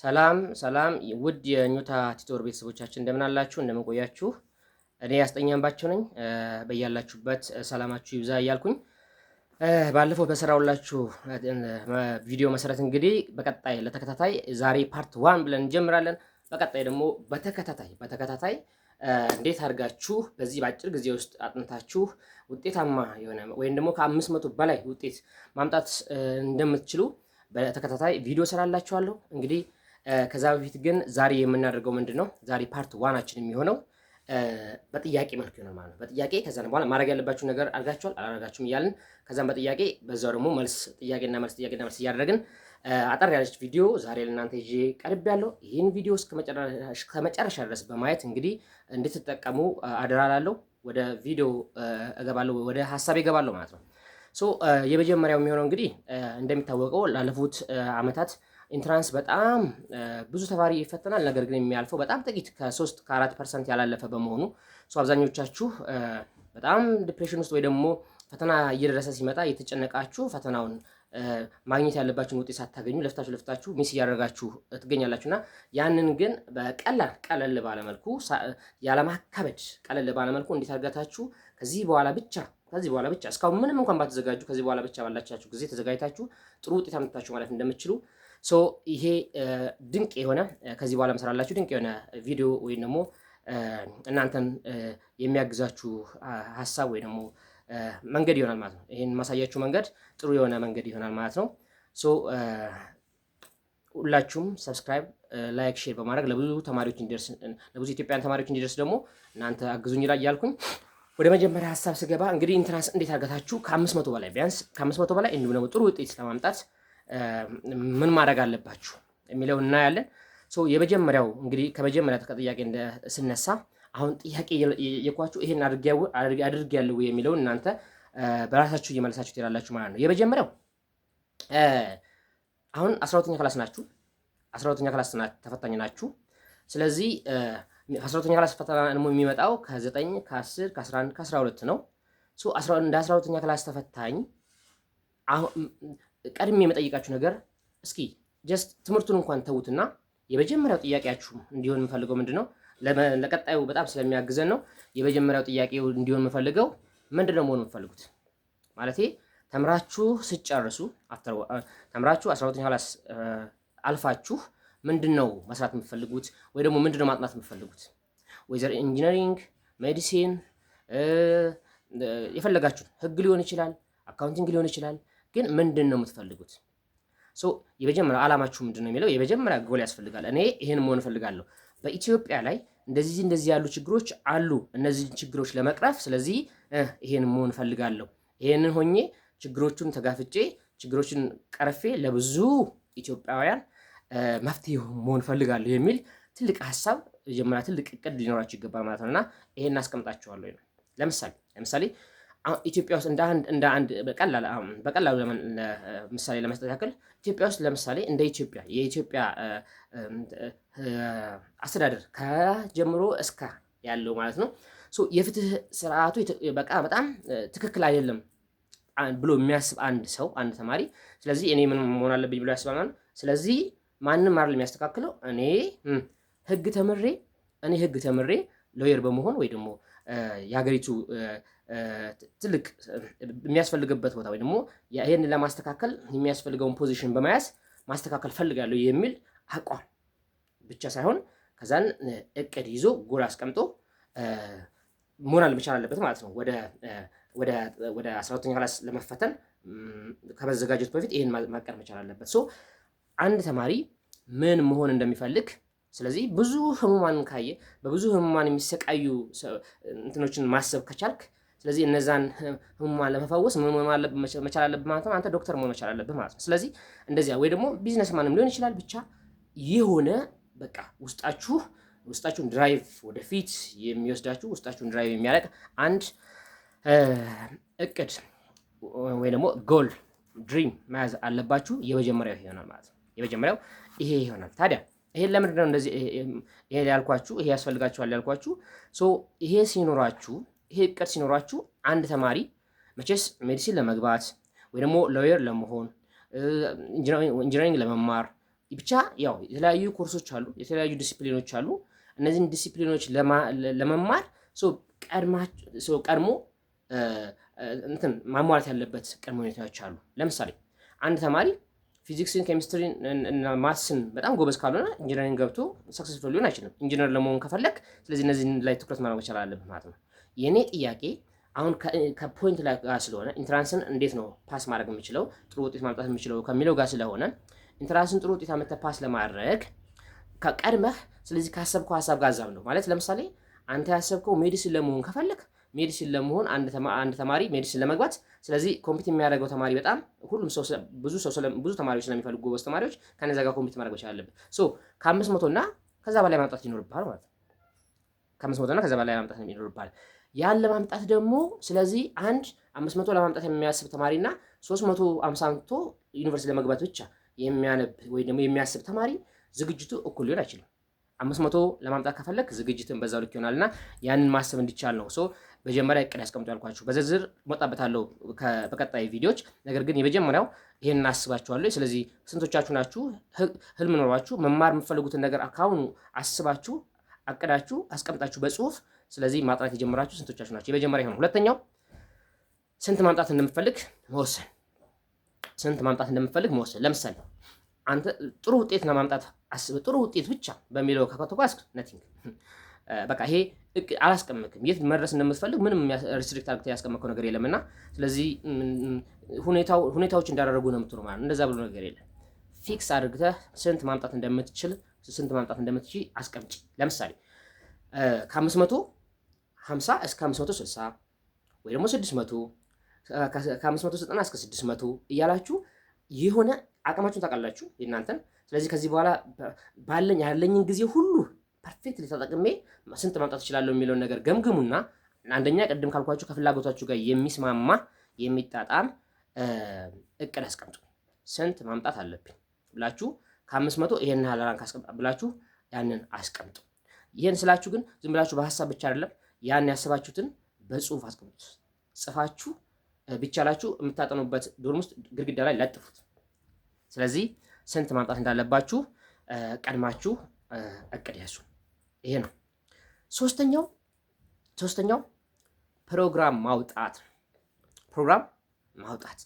ሰላም ሰላም ውድ የኞታ Tutor ቤተሰቦቻችን፣ እንደምን አላችሁ? እንደምን ቆያችሁ? እኔ አስጠኚ አምባቸው ነኝ። በያላችሁበት ሰላማችሁ ይብዛ እያልኩኝ ባለፈው በሰራሁላችሁ ቪዲዮ መሰረት እንግዲህ በቀጣይ ለተከታታይ ዛሬ part 1 ብለን እንጀምራለን። በቀጣይ ደግሞ በተከታታይ እንዴት አድርጋችሁ በዚህ በአጭር ጊዜ ውስጥ አጥንታችሁ ውጤታማ የሆነ ወይም ደግሞ ከ500 በላይ ውጤት ማምጣት እንደምትችሉ በተከታታይ ቪዲዮ ሰራላችኋለሁ። እንግዲህ ከዛ በፊት ግን ዛሬ የምናደርገው ምንድን ነው? ዛሬ part 1 ኣችን የሚሆነው በጥያቄ መልክ ይሆናል ማለት ነው። በጥያቄ፣ ከዛ በኋላ ማድረግ ያለባችሁ ነገር አድርጋችኋል አላደርጋችሁም እያልን፣ ከዛም በጥያቄ በዛው ደግሞ መልስ፣ ጥያቄና መልስ፣ ጥያቄና መልስ እያደረግን አጠር ያለች ቪዲዮ ዛሬ ለእናንተ ይዤ ቀርቤያለሁ። ይህን ቪዲዮ እስከ መጨረሻ ድረስ በማየት እንግዲህ እንድትጠቀሙ አደራ እላለሁ። ወደ ቪዲዮ እገባለሁ፣ ወደ ሀሳቤ እገባለሁ ማለት ነው። So የመጀመሪያው የሚሆነው እንግዲህ እንደሚታወቀው ላለፉት አመታት entrance በጣም ብዙ ተማሪ ይፈተናል። ነገር ግን የሚያልፈው በጣም ጥቂት፣ ከ3 ከ4% ያላለፈ በመሆኑ አብዛኞቻችሁ በጣም depression ውስጥ ወይ ደግሞ ፈተና እየደረሰ ሲመጣ እየተጨነቃችሁ ፈተናውን ማግኘት ያለባችሁን ውጤት ሳታገኙ ለፍታችሁ ለፍታችሁ miss እያደረጋችሁ ትገኛላችሁ። እና ያንን ግን በቀላል ቀለል ባለ መልኩ፣ ያለማካበድ ቀለል ባለ መልኩ እንዴት አድርጋችሁ ከዚህ በኋላ ብቻ እስካሁን ምንም እንኳን ባትዘጋጁ ከዚህ በኋላ ብቻ ባላቻችሁ ጊዜ ተዘጋጅታችሁ ጥሩ ውጤት አምጥታችሁ ማለፍ እንደምትችሉ፣ so ይሄ ድንቅ የሆነ ከዚህ በኋላ ምሰራላችሁ ድንቅ የሆነ ቪዲዮ ወይም ደግሞ እናንተን የሚያግዛችሁ ሀሳብ ወይ ደግሞ መንገድ ይሆናል ማለት ነው። ይሄን ማሳያችሁ መንገድ ጥሩ የሆነ መንገድ ይሆናል ማለት ነው። So ሁላችሁም subscribe፣ like፣ share በማድረግ ለብዙ ተማሪዎች እንዲደርስ፣ ለብዙ ኢትዮጵያውያን ተማሪዎች እንዲደርስ ደግሞ እናንተ አግዙኝ ላይ እያልኩኝ ወደ መጀመሪያ ሀሳብ ስገባ እንግዲህ entrance እንዴት አድርጋችሁ ከ500 በላይ፣ ቢያንስ ከ500 በላይ እንዲሁም ደግሞ ጥሩ ውጤት ለማምጣት ምን ማድረግ አለባችሁ የሚለው እናያለን። So የመጀመሪያው እንግዲህ ከመጀመሪያ ጥያቄ ስነሳ አሁን ጥያቄ የኳችሁ ይሄን አድርጌያለሁ የሚለውን እናንተ በራሳችሁ እየመለሳችሁ ትሄዳላችሁ ማለት ነው። የመጀመሪያው አሁን 12ኛ class ናችሁ፣ 12ኛ class ተፈታኝ ናችሁ። ስለዚህ 12ኛ class ፈተና ደግሞ የሚመጣው ከ9፣ ከ10፣ ከ11፣ ከ12 ነው። እንደ 12ኛ class ተፈታኝ ቀድሜ የምጠይቃችሁ ነገር እስኪ just ትምህርቱን እንኳን ተዉትና የመጀመሪያው ጥያቄያችሁ እንዲሆን የምፈልገው ምንድን ነው? ለቀጣዩ በጣም ስለሚያግዘን ነው። የመጀመሪያው ጥያቄው እንዲሆን የምፈልገው ምንድን ነው መሆን የምትፈልጉት? ማለቴ ተምራችሁ ስትጨርሱ፣ ተምራችሁ 12ኛ class አልፋችሁ ምንድን ነው መስራት የምትፈልጉት ወይ ደግሞ ምንድን ነው ማጥናት የምትፈልጉት? Whether engineering፣ medicine፣ የፈለጋችሁ ህግ ሊሆን ይችላል፣ accounting ሊሆን ይችላል። ግን ምንድን ነው የምትፈልጉት? So የመጀመሪያ ዓላማችሁ ምንድን ነው የሚለው የመጀመሪያ ጎል ያስፈልጋል። እኔ ይሄን መሆን እፈልጋለሁ። በኢትዮጵያ ላይ እንደዚህ እንደዚህ ያሉ ችግሮች አሉ። እነዚህን ችግሮች ለመቅረፍ ስለዚህ ይሄን መሆን እፈልጋለሁ። ይሄንን ሆኜ ችግሮቹን ተጋፍጬ ችግሮችን ቀርፌ ለብዙ ኢትዮጵያውያን መፍትሄ መሆን እፈልጋለሁ የሚል ትልቅ ሀሳብ፣ መጀመሪያ ትልቅ እቅድ ሊኖራችሁ ይገባል ማለት ነው። እና ይሄን አስቀምጣችኋለሁ ነው። ለምሳሌ ኢትዮጵያ ውስጥ እንደ አንድ በቀላሉ ምሳሌ ለመስጠት ያክል ኢትዮጵያ ውስጥ ለምሳሌ እንደ ኢትዮጵያ የኢትዮጵያ አስተዳደር ከጀምሮ እስከ ያለው ማለት ነው የፍትህ ስርዓቱ በቃ በጣም ትክክል አይደለም ብሎ የሚያስብ አንድ ሰው፣ አንድ ተማሪ፣ ስለዚህ እኔ ምን መሆን አለብኝ ብሎ ያስባል ማለት ነው። ስለዚህ ማንም አይደለም የሚያስተካክለው፣ እኔ ህግ ተምሬ lawyer በመሆን ወይ ደግሞ የሀገሪቱ ትልቅ የሚያስፈልግበት ቦታ ወይ ደግሞ ይህንን ለማስተካከል የሚያስፈልገውን position በመያዝ ማስተካከል ፈልጋለሁ የሚል አቋም ብቻ ሳይሆን ከዛን እቅድ ይዞ ጎል አስቀምጦ መሆን መቻል አለበት ማለት ነው። ወደ 12ኛ class ለመፈተን ከመዘጋጀቱ በፊት ይህን ማቀድ መቻል አለበት። So አንድ ተማሪ ምን መሆን እንደሚፈልግ፣ ስለዚህ ብዙ ህሙማን ካየ፣ በብዙ ህሙማን የሚሰቃዩ እንትኖችን ማሰብ ከቻልክ፣ ስለዚህ እነዛን ህሙማን ለመፈወስ ምን መሆን መቻል አለብህ ማለት ነው። አንተ ዶክተር መሆን መቻል አለብህ ማለት ነው። ስለዚህ እንደዚያ ወይ ደግሞ businessman ም ሊሆን ይችላል። ብቻ የሆነ በቃ ውስጣችሁን drive ወደፊት የሚወስዳችሁ፣ ውስጣችሁን drive የሚያደርግ አንድ እቅድ ወይ ደግሞ goal፣ dream መያዝ አለባችሁ። የመጀመሪያው ይሄ ይሆናል ማለት ነው። የመጀመሪያው ይሄ ይሆናል። ታዲያ ይሄን ለምንድን ነው እንደዚህ ይሄ ያልኳችሁ፣ ይሄ ያስፈልጋችኋል ያልኳችሁ? So ይሄ ሲኖራችሁ፣ ይሄ እቅድ ሲኖራችሁ አንድ ተማሪ መቼስ medicine ለመግባት ወይ ደግሞ lawyer ለመሆን፣ engineering ለመማር ብቻ ያው የተለያዩ ኮርሶች አሉ፣ የተለያዩ ዲሲፕሊኖች አሉ። እነዚህን ዲሲፕሊኖች ለመማር ቀድሞ እንትን ማሟላት ያለበት ቅድመ ሁኔታዎች አሉ። ለምሳሌ አንድ ተማሪ ፊዚክስን፣ ኬሚስትሪን እና maths ን በጣም ጎበዝ ካልሆነ engineering ገብቶ successful ሊሆን አይችልም። ኢንጂነር ለመሆን ከፈለግ ስለዚህ እነዚህን ላይ ትኩረት ማድረግ መቻል አለብህ ማለት ነው። የእኔ ጥያቄ አሁን ከ point ላይ ጋር ስለሆነ entrance ን እንዴት ነው pass ማድረግ የምችለው፣ ጥሩ ውጤት ማምጣት የምችለው ከሚለው ጋር ስለሆነ፣ entrance ን ጥሩ ውጤት አምጥተህ pass ለማድረግ ከቀድመህ ስለዚህ ካሰብከው ሀሳብ ጋር አዛምደው። ማለት ለምሳሌ አንተ ያሰብከው medicine ለመሆን ከፈለግ medicine ለመሆን አንድ ተማሪ medicine ለመግባት ስለዚህ compete የሚያደርገው ተማሪ በጣም ሁሉም ሰው ብዙ ሰው ብዙ ተማሪዎች ስለሚፈልጉ ጎበዝ ተማሪዎች ከነዛ ጋር compete ማድረግ መቻል አለብህ። So ከ500 እና ከዛ በላይ ማምጣት ይኖርብሃል ማለት ነው። ከ500 እና ከዛ በላይ ማምጣት ይኖርብሃል። ያን ለማምጣት ደግሞ ስለዚህ አንድ 500 ለማምጣት የሚያስብ ተማሪ እና 350 አምጥቶ ዩኒቨርሲቲ ለመግባት ብቻ የሚያነብ ወይ ደግሞ የሚያስብ ተማሪ ዝግጅቱ እኩል ሊሆን አይችልም። 500 ለማምጣት ከፈለግ ዝግጅትን በዛው ልክ ይሆናል እና ያንን ማሰብ እንዲቻል ነው። So መጀመሪያ እቅድ ያስቀምጡ ያልኳችሁ በዝርዝር እመጣበታለሁ በቀጣይ ቪዲዮዎች። ነገር ግን የመጀመሪያው ይሄንን አስባችኋለሁ። ስለዚህ ስንቶቻችሁ ናችሁ ህልም ኖሯችሁ መማር የምትፈልጉትን ነገር ካሁኑ አስባችሁ፣ አቅዳችሁ፣ አስቀምጣችሁ በጽሁፍ ስለዚህ ማጥናት የጀመራችሁ ስንቶቻችሁ ናችሁ? የመጀመሪያ ይሆናል። ሁለተኛው ስንት ማምጣት እንደምትፈልግ መወሰን። ስንት ማምጣት እንደምትፈልግ መወሰን። ለምሳሌ አንተ ጥሩ ውጤት ለማምጣት አስበህ ጥሩ ውጤት ብቻ በሚለው ከተጓዝክ nothing፣ በቃ ይሄ አላስቀመጥክም። የት መድረስ እንደምትፈልግ ምንም restrict አድርገህ ያስቀመጥከው ነገር የለም እና ስለዚህ ሁኔታዎች እንዳደረጉ ነው የምትሆነው ማለት ነው። እንደዛ ብሎ ነገር የለም። Fix አድርገህ ስንት ማምጣት እንደምትችል፣ ስንት ማምጣት እንደምትችል አስቀምጪ። ለምሳሌ ከ550 እስከ 560 ወይ ደግሞ 600፣ ከ590 እስከ 600 እያላችሁ የሆነ አቅማችሁን ታውቃላችሁ የእናንተን። ስለዚህ ከዚህ በኋላ ባለኝ ያለኝን ጊዜ ሁሉ perfectly ተጠቅሜ ስንት ማምጣት እችላለሁ የሚለውን ነገር ገምግሙና አንደኛ ቅድም ካልኳችሁ ከፍላጎታችሁ ጋር የሚስማማ፣ የሚጣጣም እቅድ አስቀምጡ። ስንት ማምጣት አለብኝ ብላችሁ ከ500 ይሄን ያህል rank አስቀምጣ ብላችሁ ያንን አስቀምጡ። ይሄን ስላችሁ ግን ዝም ብላችሁ በሀሳብ ብቻ አይደለም፣ ያን ያሰባችሁትን በጽሁፍ አስቀምጡት። ጽፋችሁ ቢቻላችሁ የምታጠኑበት dorm ውስጥ ግድግዳ ላይ ለጥፉት። ስለዚህ ስንት ማምጣት እንዳለባችሁ ቀድማችሁ እቅድ ያዙ። ይሄ ነው። ሶስተኛው ፕሮግራም ማውጣት። ፕሮግራም ማውጣት።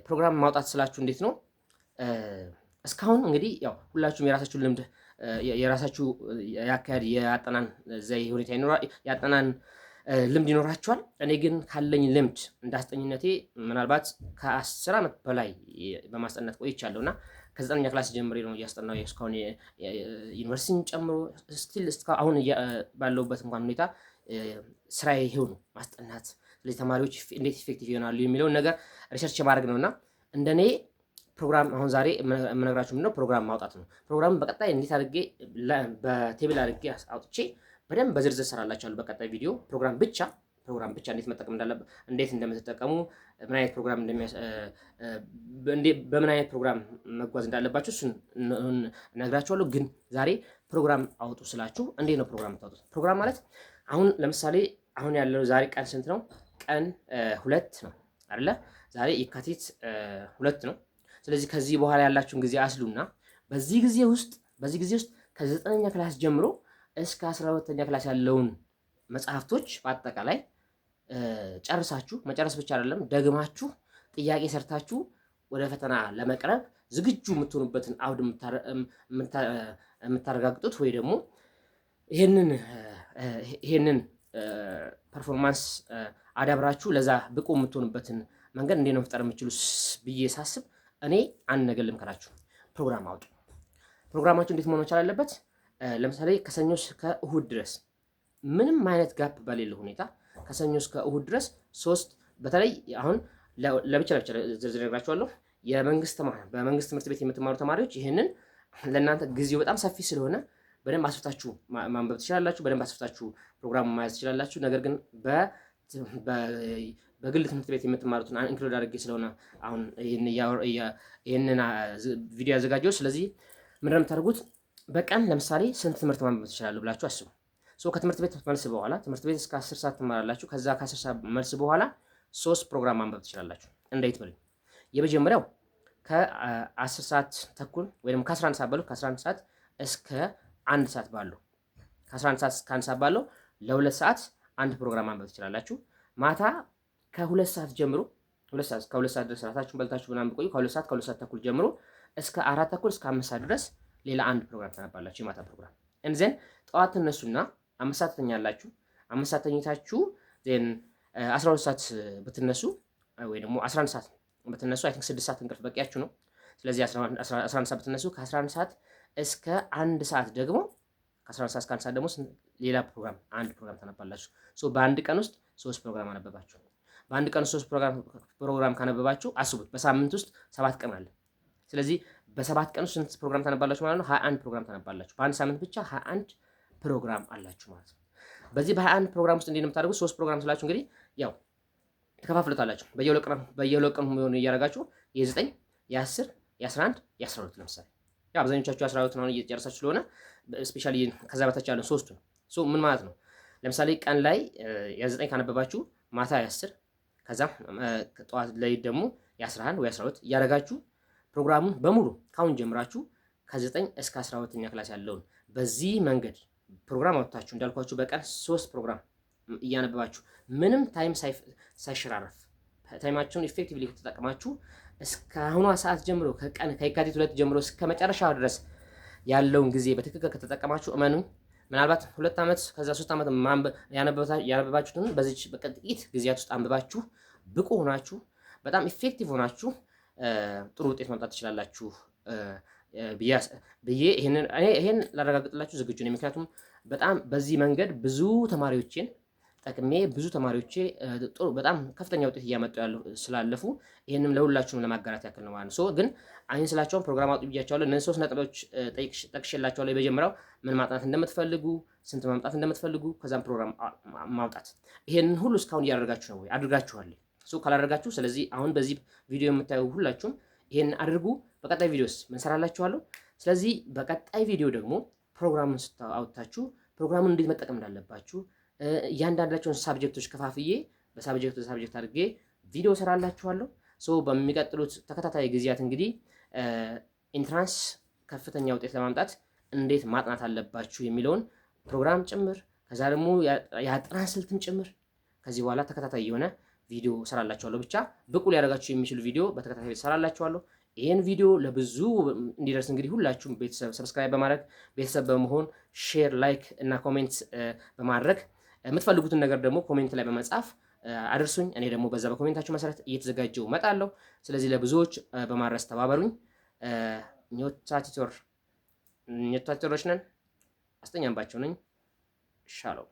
ፕሮግራም ማውጣት ስላችሁ እንዴት ነው? እስካሁን እንግዲህ ያው ሁላችሁም የራሳችሁ ልምድ፣ የራሳችሁ የአካሄድ የአጠናን ዘይ ሁኔታ፣ የአጠናን ልምድ ይኖራችኋል። እኔ ግን ካለኝ ልምድ እንደ አስጠኝነቴ ምናልባት ከ10 ዓመት በላይ በማስጠናት ቆይቻለሁ እና ከዘጠነኛ class ጀምሬ ነው እያስጠናሁ እስካሁን ዩኒቨርሲቲን ጨምሮ still አሁን ባለሁበት እንኳን ሁኔታ ስራዬ ይሄው ነው፣ ማስጠናት። ስለዚህ ተማሪዎች እንዴት effective ይሆናሉ የሚለውን ነገር research ማድረግ ነው እና እንደኔ ፕሮግራም አሁን ዛሬ የምነግራችሁ ምንድነው ፕሮግራም ማውጣት ነው። ፕሮግራም በቀጣይ እንዴት አድርጌ በ table አድርጌ አውጥቼ በደንብ በዝርዝር ሰራላችኋለሁ በቀጣይ ቪዲዮ። ፕሮግራም ብቻ እንዴት መጠቀም እንዳለበት፣ እንዴት እንደምትጠቀሙ፣ ምን አይነት ፕሮግራም በምን አይነት ፕሮግራም መጓዝ እንዳለባችሁ እሱን እነግራችኋለሁ። ግን ዛሬ ፕሮግራም አውጡ ስላችሁ እንዴት ነው ፕሮግራም የምታወጡት? ፕሮግራም ማለት አሁን ለምሳሌ አሁን ያለው ዛሬ ቀን ስንት ነው? ቀን 2 ነው አይደለ? ዛሬ የካቲት 2 ነው። ስለዚህ ከዚህ በኋላ ያላችሁን ጊዜ አስሉና በዚህ ጊዜ ውስጥ ከዘጠነኛ class ጀምሮ እስከ 12ኛ class ያለውን መጽሐፍቶች በአጠቃላይ ጨርሳችሁ፣ መጨረስ ብቻ አይደለም፣ ደግማችሁ ጥያቄ ሰርታችሁ ወደ ፈተና ለመቅረብ ዝግጁ የምትሆኑበትን አውድ የምታረጋግጡት ወይ ደግሞ ይሄንን performance አዳብራችሁ ለዛ ብቁ የምትሆኑበትን መንገድ እንዴት ነው መፍጠር የምችሉ ብዬ ሳስብ እኔ አንድ ነገር ልምከራችሁ፣ ፕሮግራም አውጡ። ፕሮግራማችሁ እንዴት መሆን መቻል አለበት? ለምሳሌ ከሰኞ እስከ እሁድ ድረስ ምንም አይነት gap በሌለው ሁኔታ ከሰኞ እስከ እሁድ ድረስ ሶስት በተለይ አሁን ለብቻ ለብቻ ዝርዝር እነግራችኋለሁ። የመንግስት በመንግስት ትምህርት ቤት የምትማሩ ተማሪዎች ይህንን ለእናንተ ጊዜው በጣም ሰፊ ስለሆነ በደንብ አስፍታችሁ ማንበብ ትችላላችሁ። በደንብ አስፍታችሁ ፕሮግራሙ መያዝ ትችላላችሁ። ነገር ግን በግል ትምህርት ቤት የምትማሩትን include አድርጌ ስለሆነ አሁን ይህንን ቪዲዮ ያዘጋጀው። ስለዚህ ምንድን ነው የምታደርጉት? በቀን ለምሳሌ ስንት ትምህርት ማንበብ ትችላሉ ብላችሁ አስቡ። So ከትምህርት ቤት መልስ በኋላ፣ ትምህርት ቤት እስከ 10 ሰዓት ትማራላችሁ። ከዛ ከ10 ሰዓት መልስ በኋላ ሶስት ፕሮግራም ማንበብ ትችላላችሁ። እንዴት በሉኝ። የመጀመሪያው ከ10 ሰዓት ተኩል ወይም ከ11 ሰዓት ባለው፣ ከ11 ሰዓት እስከ 1 ሰዓት ባለው፣ ከ11 ሰዓት እስከ 1 ሰዓት ባለው ለ2 ሰዓት አንድ ፕሮግራም ማንበብ ትችላላችሁ። ማታ ከ2 ሰዓት ጀምሮ 2 ሰዓት፣ እስከ 2 ሰዓት ድረስ ራታችሁን በልታችሁ ምናምን ብቆዩ ከ2 ሰዓት፣ ከ2 ሰዓት ተኩል ጀምሮ እስከ 4 ተኩል፣ እስከ 5 ሰዓት ድረስ ሌላ አንድ ፕሮግራም ታነባላችሁ፣ የማታ ፕሮግራም። And then ጠዋት ትነሱና 5 ሰዓት ትተኛላችሁ። 5 ሰዓት ተኝታችሁ then 12 ሰዓት ብትነሱ ወይ ደግሞ 11 ሰዓት ብትነሱ I think 6 ሰዓት እንቅልፍ በቂያችሁ ነው። ስለዚህ 11 ሰዓት ብትነሱ ከ11 ሰዓት እስከ 1 ሰዓት ደግሞ፣ ከ11 ሰዓት እስከ 1 ሰዓት ደግሞ ሌላ ፕሮግራም፣ አንድ ፕሮግራም ታነባላችሁ። So በአንድ ቀን ውስጥ ሶስት ፕሮግራም አነበባችሁ። በአንድ ቀን ውስጥ ሶስት ፕሮግራም ካነበባችሁ አስቡት፣ በሳምንት ውስጥ 7 ቀን አለ። ስለዚህ በ7 ቀን ውስጥ ስንት ፕሮግራም ታነባላችሁ ማለት ነው? 21 ፕሮግራም ታነባላችሁ። በአንድ ሳምንት ብቻ 21 ፕሮግራም አላችሁ ማለት ነው። በዚህ በ21 ፕሮግራም ውስጥ እንዴት ነው የምታደርጉት? ሶስት ፕሮግራም ስላችሁ እንግዲህ ያው ተከፋፍሉታላችሁ። በየሁለት ቀኑ የሚሆኑ እያደረጋችሁ የ9፣ የ10፣ የ11፣ የ12። ለምሳሌ ያው አብዛኞቻችሁ 12 አሁን እየጨረሳችሁ ስለሆነ especially ከዛ በታች ያለው ሶስቱ ነው። So ምን ማለት ነው? ለምሳሌ ቀን ላይ የ9 ካነበባችሁ ማታ የ10፣ ከዛ ጠዋት ላይ ደግሞ የ11 ወይ 12 እያደረጋችሁ ፕሮግራሙን በሙሉ ካሁን ጀምራችሁ ከ9 እስከ 12ኛ class ያለውን በዚህ መንገድ ፕሮግራም አውጥታችሁ፣ እንዳልኳችሁ በቀን ሶስት ፕሮግራም እያነበባችሁ ምንም time ሳይሸራረፍ time ኣችሁን effectively ተጠቅማችሁ እስከ አሁኗ ሰዓት ጀምሮ፣ ከቀን ከየካቲት 2 ጀምሮ እስከ መጨረሻው ድረስ ያለውን ጊዜ በትክክል ከተጠቀማችሁ እመኑኝ ምናልባት 2 ዓመት ከዛ 3 ዓመት ያነበባችሁትን በዚች በጥቂት ጊዜያት ውስጥ አንብባችሁ ብቁ ሆናችሁ፣ በጣም effective ሆናችሁ ጥሩ ውጤት ማምጣት ትችላላችሁ ብዬ ይሄን ላረጋግጥላችሁ ዝግጁ ነኝ። ምክንያቱም በጣም በዚህ መንገድ ብዙ ተማሪዎችን ጠቅሜ ብዙ ተማሪዎቼ ጥሩ፣ በጣም ከፍተኛ ውጤት እያመጡ ያሉ ስላለፉ ይህንም ለሁላችሁም ለማጋራት ያክል ነው ማለት ነው። So ግን አይን ስላቸውን ፕሮግራም አውጡ ብያቸዋለሁ። እነዚህ ሶስት ነጥቦች ጠቅሼላቸዋለሁ። የመጀመሪያው ምን ማጥናት እንደምትፈልጉ፣ ስንት ማምጣት እንደምትፈልጉ፣ ከዛም ፕሮግራም ማውጣት። ይሄንን ሁሉ እስካሁን እያደረጋችሁ ነው ወይ? አድርጋችኋል? So ካላደረጋችሁ፣ ስለዚህ አሁን በዚህ ቪዲዮ የምታዩ ሁላችሁም ይሄን አድርጉ። በቀጣይ ቪዲዮስ ምን ሰራላችኋለሁ? ስለዚህ በቀጣይ ቪዲዮ ደግሞ ፕሮግራሙን ስታወጣችሁ ፕሮግራሙን እንዴት መጠቀም እንዳለባችሁ እያንዳንዳቸውን subject ኦች ከፋፍዬ በ subject በ subject አድርጌ ቪዲዮ ሰራላችኋለሁ። So በሚቀጥሉት ተከታታይ ጊዜያት እንግዲህ entrance ከፍተኛ ውጤት ለማምጣት እንዴት ማጥናት አለባችሁ የሚለውን ፕሮግራም ጭምር፣ ከዛ ደግሞ የአጠናን ስልትም ጭምር ከዚህ በኋላ ተከታታይ የሆነ ቪዲዮ ሰራላችኋለሁ። ብቻ ብቁ ሊያደርጋችሁ የሚችል ቪዲዮ በተከታታይ ሰራላችኋለሁ። ይህን ቪዲዮ ለብዙ እንዲደርስ እንግዲህ ሁላችሁም ቤተሰብ subscribe በማድረግ፣ ቤተሰብ በመሆን፣ share፣ like እና comment በማድረግ፣ የምትፈልጉትን ነገር ደግሞ comment ላይ በመጻፍ አድርሱኝ። እኔ ደግሞ በዛ በ comment ኣችሁ መሰረት እየተዘጋጀው እመጣለሁ። ስለዚህ ለብዙዎች በማድረስ ተባበሩኝ። ኞታ ቲቶር ኦች ነን። አስጠኛምባቸው ነኝ። ሻሎም።